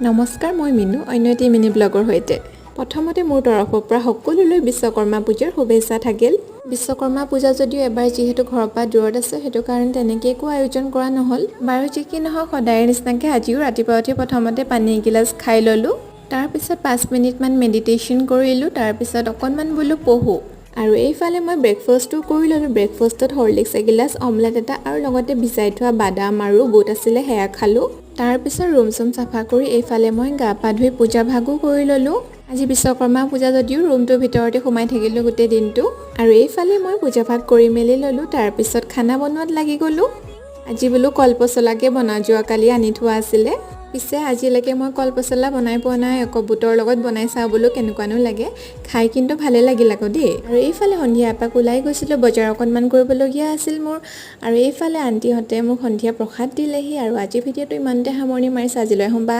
নমস্কাৰ, মই মিনু, অন্য এটি মিনি ব্লগৰ সৈতে। প্ৰথমতে মোৰ তৰফৰ পৰা সকলোলৈ বিশ্বকৰ্মা পূজাৰ শুভেচ্ছা থাকিল। বিশ্বকৰ্মা পূজা যদিও এবাৰ যিহেতু ঘৰৰ পৰা দূৰত আছে, সেইটো কাৰণে তেনেকৈ একো আয়োজন কৰা নহ'ল। বাৰু, যি কি নহওক, সদায়ৰ নিচিনাকৈ আজিও ৰাতিপুৱা উঠি প্ৰথমতে পানী এগিলাচ খাই ল'লোঁ। তাৰপিছত 5 মিনিটমান মেডিটেশ্যন কৰিলোঁ। তাৰপিছত অকণমান বোলো পঢ়োঁ। আৰু এইফালে মই ব্ৰেকফাষ্টটো কৰি ল'লোঁ। ব্ৰেকফাষ্টত হৰলিক্স এগিলাচ, অমলেট এটা আৰু লগতে ভিজাই থোৱা বাদাম আৰু বুট আছিলে, সেয়া খালোঁ। তাৰপিছত ৰুম চুম চাফা কৰি এইফালে মই গা পা ধুই পূজা ভাগো কৰি ল'লোঁ। আজি বিশ্বকৰ্মা পূজা যদিও ৰুমটোৰ ভিতৰতে সোমাই থাকিলোঁ গোটেই দিনটো। আৰু এইফালে মই পূজা ভাগ কৰি মেলি ল'লোঁ। তাৰপিছত খানা বনোৱাত লাগি গ'লোঁ। আজি বোলো কলপচলাকে বনাওঁ, যোৱাকালি আনি থোৱা আছিলে। পিছে আজিলৈকে মই কলপচলা বনাই পোৱা নাই। আকৌ বুটৰ লগত বনাই চাওঁ বোলো, কেনেকুৱানো লাগে খাই। কিন্তু ভালে লাগিল আকৌ দেই। আৰু এইফালে সন্ধিয়া এপাক ওলাই গৈছিলোঁ, বজাৰ অকণমান কৰিবলগীয়া আছিল মোৰ। আৰু এইফালে আণ্টিহঁতে মোক সন্ধিয়া প্ৰসাদ দিলেহি। আৰু আজি ভিডিঅ'টো ইমানতে সামৰণি মাৰিছোঁ। আজিলৈ আহোঁ, বাই।